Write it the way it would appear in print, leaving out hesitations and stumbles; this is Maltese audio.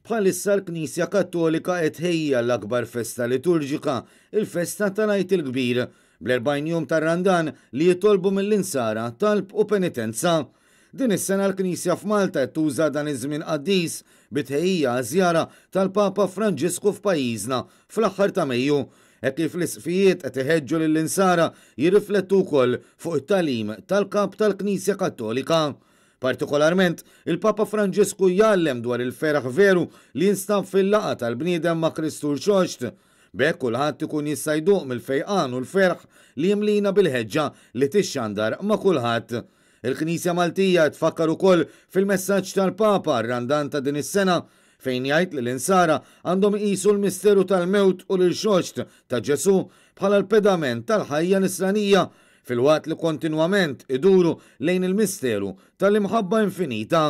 Bħalissa l-Knisja Kattolika qed tħejji għall-akbar festa liturġika, il-festa tal-Għid il-Kbir, bl-40 jum tar-Randan li jitolbu mill-Insara talb u penitenza. Din is-sena l-Knisja f'Malta qed tuża dan iż-żmien qaddis bi tħejjija għaż-żjara tal-Papa Franġisku f'pajjiżna fl-aħħar ta' Mejju, hekk kif l-Isqfijiet qed iħeġġu lill-Insara jirriflettu wkoll fuq it-tagħlim tal-Kap tal-Knisja Kattolika. Partikolarment, il-Papa Franġisku jgħallem dwar il-ferħ veru li jinstab fil-laqgħa tal-bniedem ma' Kristu Rxoxt. B'hekk kulħadd ikun jista' jduq mill-fejqan u l-ferħ li jimlina bil-ħeġġa li tixxandar ma' kulħadd. Il-Knisja Maltija qed tfakkar ukoll fil-messaġġ tal-Papa għar-Randan ta' din is-sena fejn jgħid li l-Insara għandhom iqisu l-misteru tal-mewt u l-irxoxt ta' Ġesù bħala l-pedament tal-ħajja Nisranija filwaqt li kontinwament iduru lejn il-misteru tal-imħabba infinita.